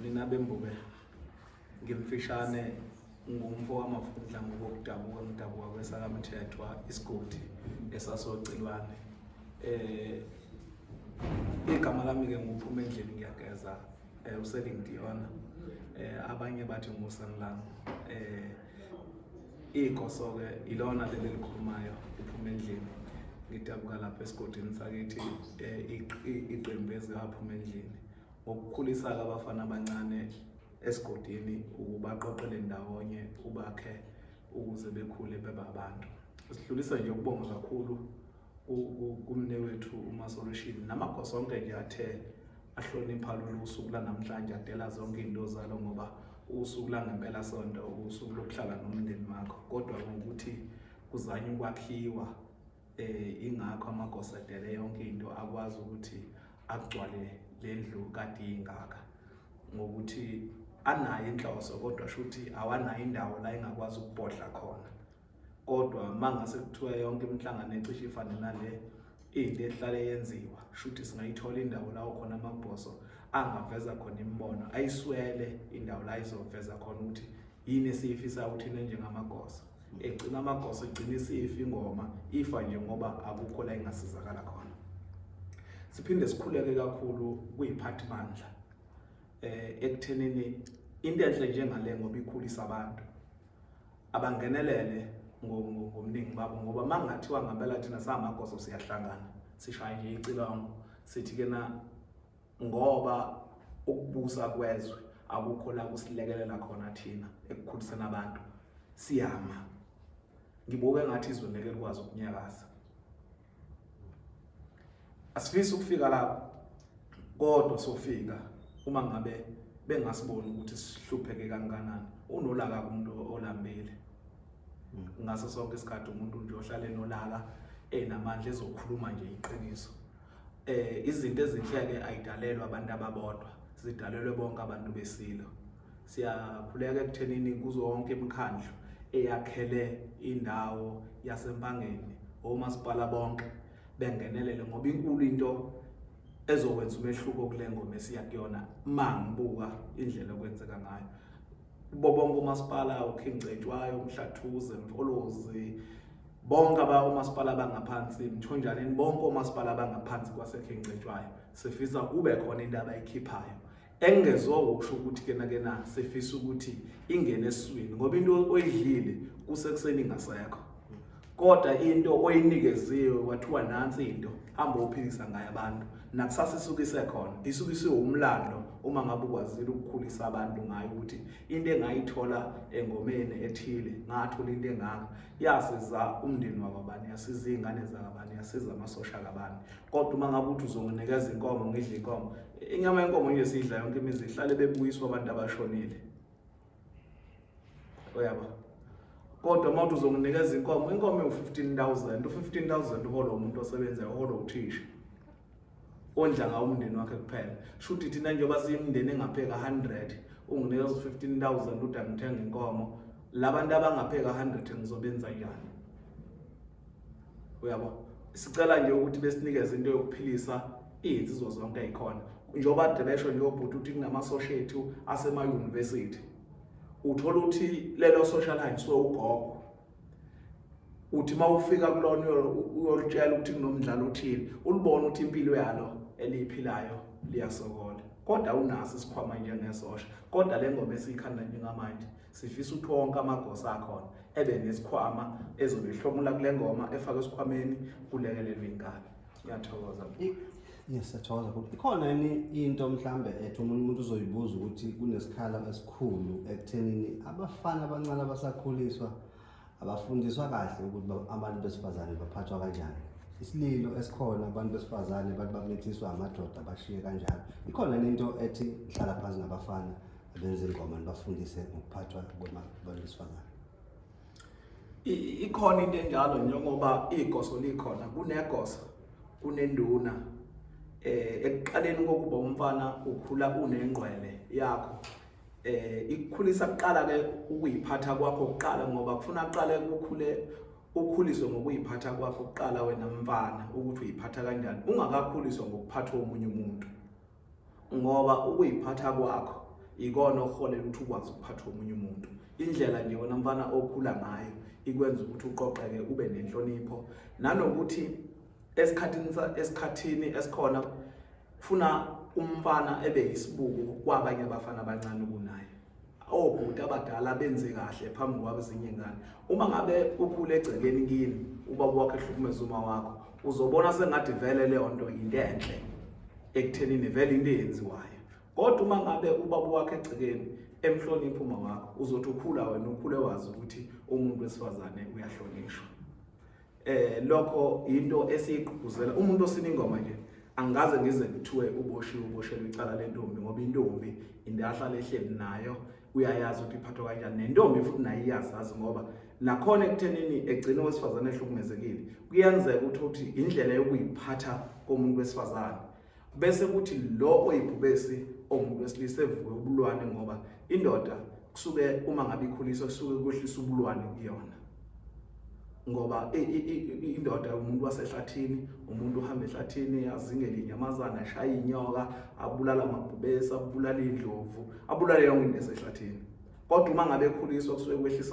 Nina bembube ngimfishane ngumfo wamavundla ngokudabuka ngidabuka kwesakamthethwa isigodi esasocilwane. Igama lami ke nguphuma endlini ngiyageza uSeling Diona. Abanye bathi nguSanlang. Igoso ke ilona leli elikhulumayo uphuma endlini. Ngidabuka lapha esigodini sakithi iqembu ezikaphuma endlini. Ngokukhulisa-ke abafana abancane esigodini ukubaqoqele ndawonye ubakhe ukuze bekhule bebe abantu. Sidlulisa nje ukubonga kakhulu kumne wethu uMasolution namagoso onke nje athe ahlonipha lolu suku lanamhlanje adela zonke izinto zalo ngoba usuku langempela sonto usuku lokuhlala nomndeni wakho kodwa ngokuthi kuzanywa ukwakhiwa ingakho amagosa edele yonke into akwazi ukuthi agcwale lendlu kade ingaka ngokuthi anayo inhloso kodwa shuthi awanayo indawo la engakwazi ukubhodla khona kodwa mangase kuthiwa yonke imihlangano ecishe ifane nale into ehlale yenziwa shuthi singayithola indawo la khona amabhoso angaveza khona imibono ayiswele indawo la izoveza khona ukuthi yini esiyifisa uthina njengamagosa egcina amagoso egcina isifa ingoma ifa nje ngoba akukho la ingasizakala khona. Siphinde sikhuleke kakhulu kuyiphathimandla ekuthenini into enhle njengale ngoba ikhulisa abantu abangenelele ngomningi babo ngoba mangathiwa ngempela thina samagoso siyahlangana sishaya nje icilongo sithi ke na ngoba ukubusa kwezwe akukho la kusilekelela khona thina ekukhuliseni abantu siyama ngibuke ngathi izwe ngeke likwazi ukunyakaza asifisi ukufika lapho kodwa sofika uma ngabe bengasiboni ukuthi sihlupheke kangakanani unolaka kumuntu olambile ngaso sonke isikhathi umuntu nje ohlale nolaka enamandla ezokhuluma nje iqiniso. Izinto ezinhle-ke ayidalelwa abantu ababodwa, zidalelwe bonke abantu besilo. Siyakhuleka ekuthenini kuzo yonke imikhandlu eyakhele indawo yaseMpangeni, omasipala bonke bengenelele ngoba inkulu into ezokwenza umehluko kule ngoma esiya kuyona uma ngibuka indlela okwenzeka ngayo. Kubo bonke umasipala uKing Cetshwayo, uMhlathuze, Mfolozi, bonke omasipala abangaphansi Mthonjaneni, bonke omasipala abangaphansi kwaseKing Cetshwayo sifisa kube khona into abayikhiphayo engezokusho ukuthi kena kena sifisa ukuthi ingene esiswini ngoba into oyidlile kusekuseni ingasekho kodwa into oyinikeziwe kwathiwa nansi into hamba uphilisa ngayo abantu nakusasa isuke isekhona isuke isiwumlando uma ngabe ukwazile ukukhulisa abantu ngayo ukuthi into engayithola engomeni ethile ngathola into engaka yasiza umndeni wakwabani yasiza iy'ngane zakabani yasiza amasosha kabani kodwa uma ngabe uthi uzonginikeza inkomo ngidle inkomo inyama yenkomo nje siyidla yonke imizi ihlale bebuyiswa abantu abashonile uyabo kodwa uma uthi uzonginikeza inkomo inkomo ewu-15000 u-15000 uholwa umuntu osebenzayo uholwa uthisha ondla ngawo umndeni wakhe kuphela shuthi thina njengoba siyimndeni engapheka 100 unginikeza u-15000 uthi angithenga inkomo labantu abangapheka 100 ngizobenza njani uyabo sicela nje ukuthi besinikeze into yokuphilisa iy'nsizwa zonke ey'khona njengoba kade besho nje obhuti ukuthi kunamasosha ethu asema-university uthola ukuthi lelo sosha lihanjiswe ugogo uthi uma ufika kulona uyolutshela ukuthi kunomdlalo othile ulibona ukuthi impilo yalo eliyiphilayo liyasokola kodwa unaso isikhwama njengesosha kodwa le ngoma esiyikhanda njengamanje sifisa ukuthi wonke amagosa akhona ebe nesikhwama ezobe ihlomula kule ngoma efake esikhwameni kulekelelwe inkabi. Ngiyathokoza. Yes, siyathokoza kakhulu. Ikhona yini into mhlambe ethi omunye umuntu uzoyibuza ukuthi kunesikhala esikhulu ekuthenini abafana abancane abasakhuliswa abafundiswa kahle ukuthi abantu besifazane baphathwa kanjani. Isililo esikhona abantu besifazane bathi bamithiswa amadoda bashiye kanjalo. Ikhona yini into ethi hlala phansi nabafana abenza ingoma nibafundise ngokuphathwa kwabantu besifazane? Ikhona into enjalo njengoba igoso likhona kunegoso kunenduna ekuqaleni kokuba umfana ukhula unengqwele yakho ikukhulisa kuqala ke ukuyiphatha kwakho kuqala ngoba kufuna aqale kukhule ukhuliswe ngokuyiphatha kwakho kuqala wena mfana ukuthi uyiphatha kanjani ungakakhuliswa ngokuphathwa omunye umuntu. Ngoba ukuyiphatha kwakho ikona okuholela ukuthi ukwazi ukuphatha omunye umuntu. Indlela nje wena mfana okhula ngayo ikwenza ukuthi uqoqeke, ube nenhlonipho, nanokuthi esikhathini esikhona funa umfana ebe yisibuko kwabanye abafana abancane kunaye. Obhuti abadala benze kahle phambi kwabo ezinye ingane. Uma ngabe ukhule egcekeni kini, ubaba wakho ehlukumeza uma wakho, uzobona sengathi vele leyo nto into enhle ekuthenini vele into eyenziwayo. Kodwa uma ngabe ubaba wakho egcekeni emhlonipha uma wakho, uzothi ukhula wena ukhule wazi ukuthi umuntu wesifazane uyahlonishwa. Lokho into esiyigqugquzela. Umuntu osina ingoma nje angikaze ngize ngithiwe uboshiwe, uboshelwe icala lentombi, ngoba intombi into ahlala ehleli nayo, uyayazi ukuthi iphathwa kanjani, nentombi futhi nayo iyazazi. Ngoba nakhona ekuthenini egcina owesifazane ehlukumezekile, kuyenzeka ukuthi indlela yokuyiphatha komuntu wesifazane, bese kuthi lo oyibhubesi omuntu wesilisa evuke ubulwane, ngoba indoda kusuke uma ngabe ikhuliswa kusuke kwehlisa ubulwane kuyona, ngoba indoda umuntu wasehlathini, umuntu uhamba ehlathini azingele inyamazana, ashaya inyoka, abulala amabhubesi, abulala indlovu, abulale yonke into esehlathini. Kodwa uma ngabe ekhuliswa kusuke kwehlisa